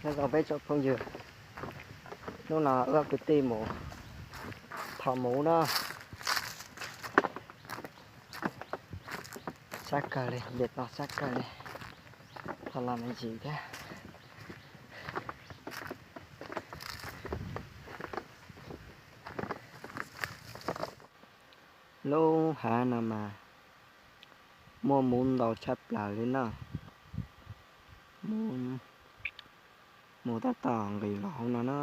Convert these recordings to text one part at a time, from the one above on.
Nyob zoo peb tsoom phooj ywg, hnub no wb ob kwv tij mus thom muv na. Sab kawg li, nce toj sab kawg li, thom los me ntsis thiab. Lub hav no mas muaj muv ntau tshaj plaws li na. Muv, muv tab tom nqis los hauv no na.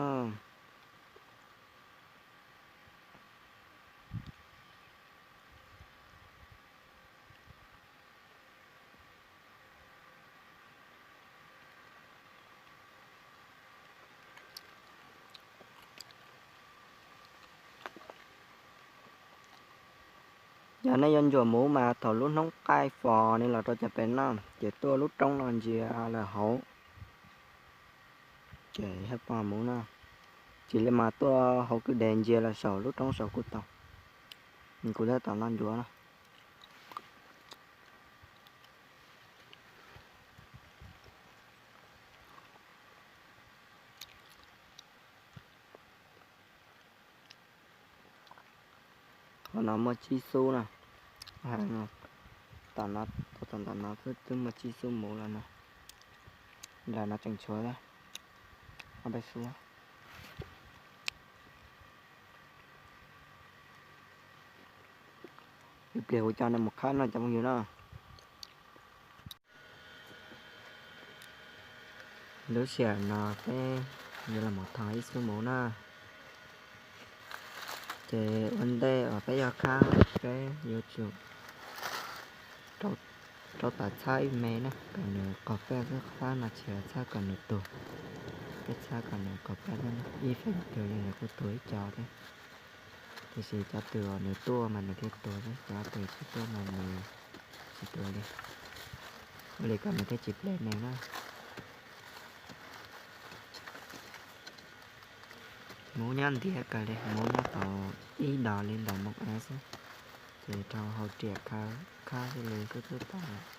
Yog nej yuav ntsuas muv mas thaum lub hnub qaij fos nej los rau cov pem no, ces tuaj lub roob no ntsia lawm hauv, ces yog pom muv no. Tsis li mas tuaj hauv kwj deg ntsia los saum lub roob saud kuj tau. Kuv tab tom noj ncuav na. Qhov no muaj tsib xub na. Tom no, tom tom no twb muaj tsib xub muv los no. Nram no tseem tshuav ob peb xub. Ib pliag kuv coj nej mus khawb no cov phooj ywg na. Lub sij hawm no peb yuav los mus thom ib xub muv na. Ces ua ntej uas peb yuav khawb, peb yuav tsum rau tawm txhab ib me na, kom nws qaug paj xwb, txhab no tsis txhab kom nws tuag. Peb txhab kom nws qaug paj xwb, ib feem twg li nws kuj tuag ib co thiab. Tiam sis cov twg uas nws tuaj mas nws thiaj tuag xwb, cov twg tsis tuaj mas nws tsis tuag li. Ua li kom nws thiaj tsis ple neeg na. Muv nyob ntiav kawg li, muv nyob tau ib dos li ntawm moos av xwb, ces rau hauv riam khawb, khawb xwb li xwb twb tau lawm.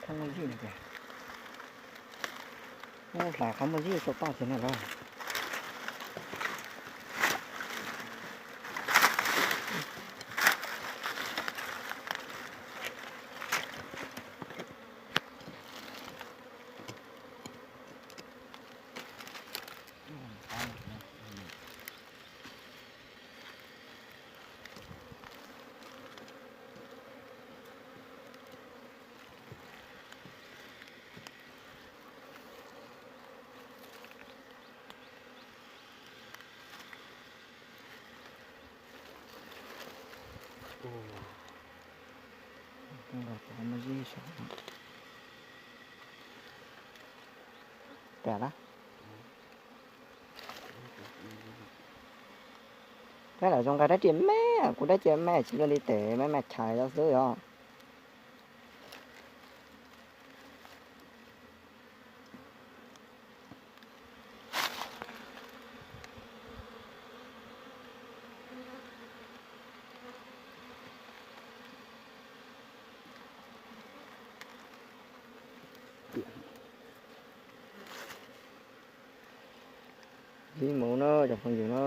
Qhov muaj zij no tias, hlais qhov muaj zij rau toj tiag no los. Peb lam zoo nqa rab riam me. Kuv dab cia maj tsis luaj li tes maj maj chais xwb os. Zib mus na cov phooj ywg na.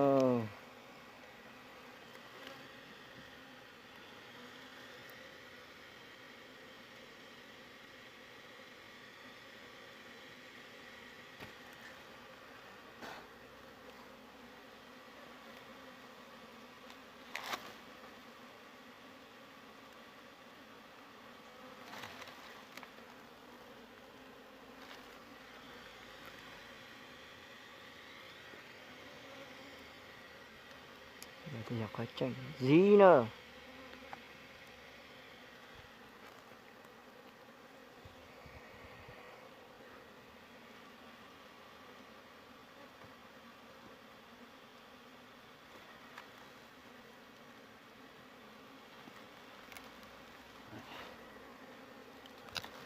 Yog qhov tseem zib na.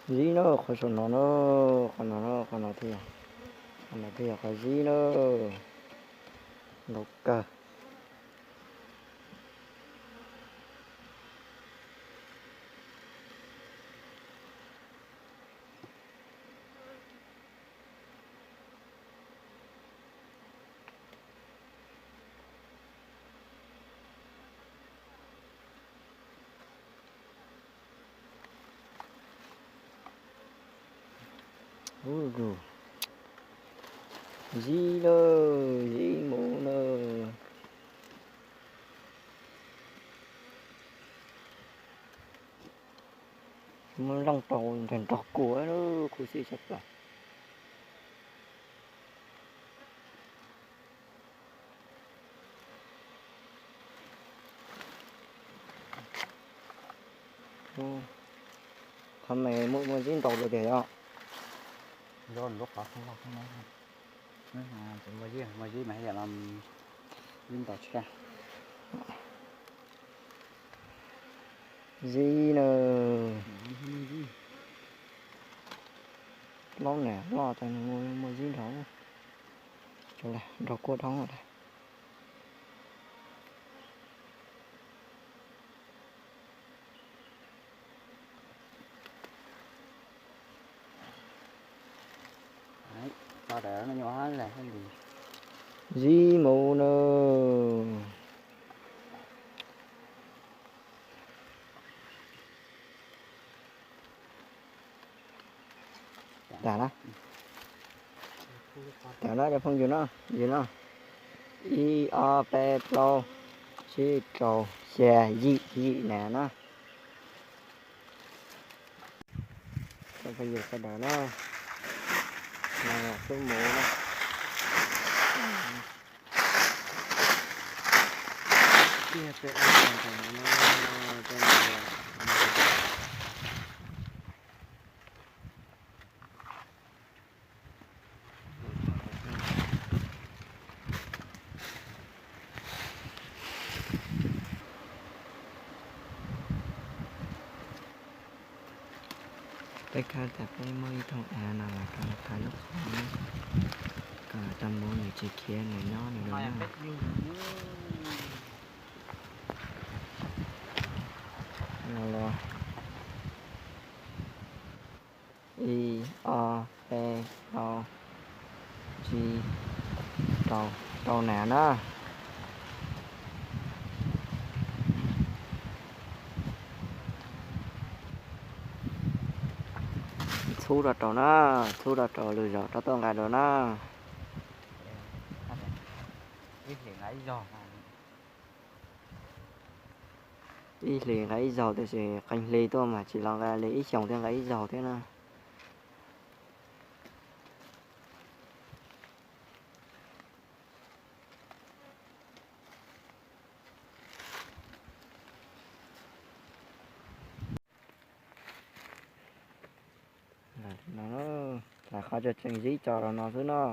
Zib na, qhov saum no na, qhov no na, qhov no thiab, qhov no thiab yog qhov zib na, ntau kawg. Zib lawm, zib mus lawm. Muaj looj rau nrog nrog kua, khuv xim tshaj plaws. Qhov me muaj zib ntau dua tiag yom. Muaj zib, muaj zib mas yam no zib ntau tsis kaj. Zib na. Plaub nam loj tas nws muaj zib nrog, nrog kua dhau lawm. Zib mus na. Tag na. Tag na cov phooj ywg na, ywg na. Ib ob peb plaub tsib rau xya yim, yim nam na. Cov phooj ywg sawv daws na, no yog xub mus na. Peb khawb tas peb muab ib thooj av no los rau thav lub qhov, kom tau mus nws tsis khiav nws nyob nws dua na. Ib ob peb plaub tsib rau, rau nam na. Txhub rau rau na, txhub rau rau lwm zaus rov tuaj nqa dua na. Ib hlis nqa ib zaug tiam sis qee hli tuaj mas tsis los nqa li, ib xyoos thiaj nqa ib zaug thiab na. No, lam qhov tseem zib tso rau no xwb no.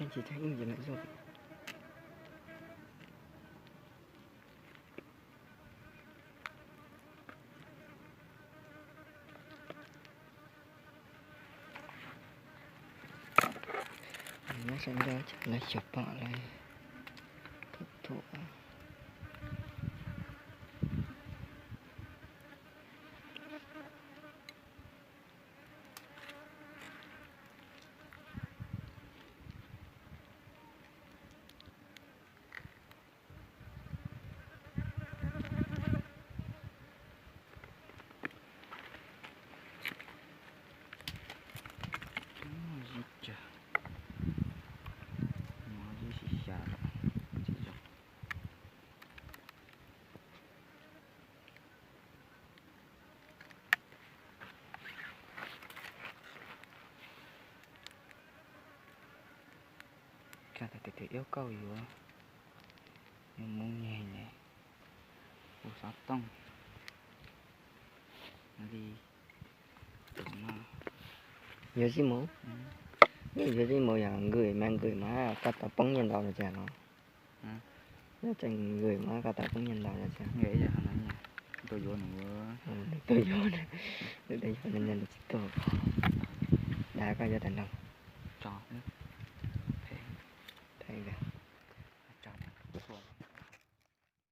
Tsis tau ib yam li zoo. Nyob sab nrau lawv xyuas pom lawv thuam thuam. Zib cag, zib xya xya lawm, tsis zoo. Koj tus twg yuav koj yuav, yuav mus nyeg ne, ua xov tooj li tus no. Yuav zib mus, yuav zib mus yog nkwm mas nkwm mas koj tau poob nyiaj ntau no cas no. Yog tseem nkwm mas koj tau poob nyiaj ntau no cas. Nws tuaj yuav, nws tuaj yuav, nws tsis tuaj. Dag koj yuav tag nrho.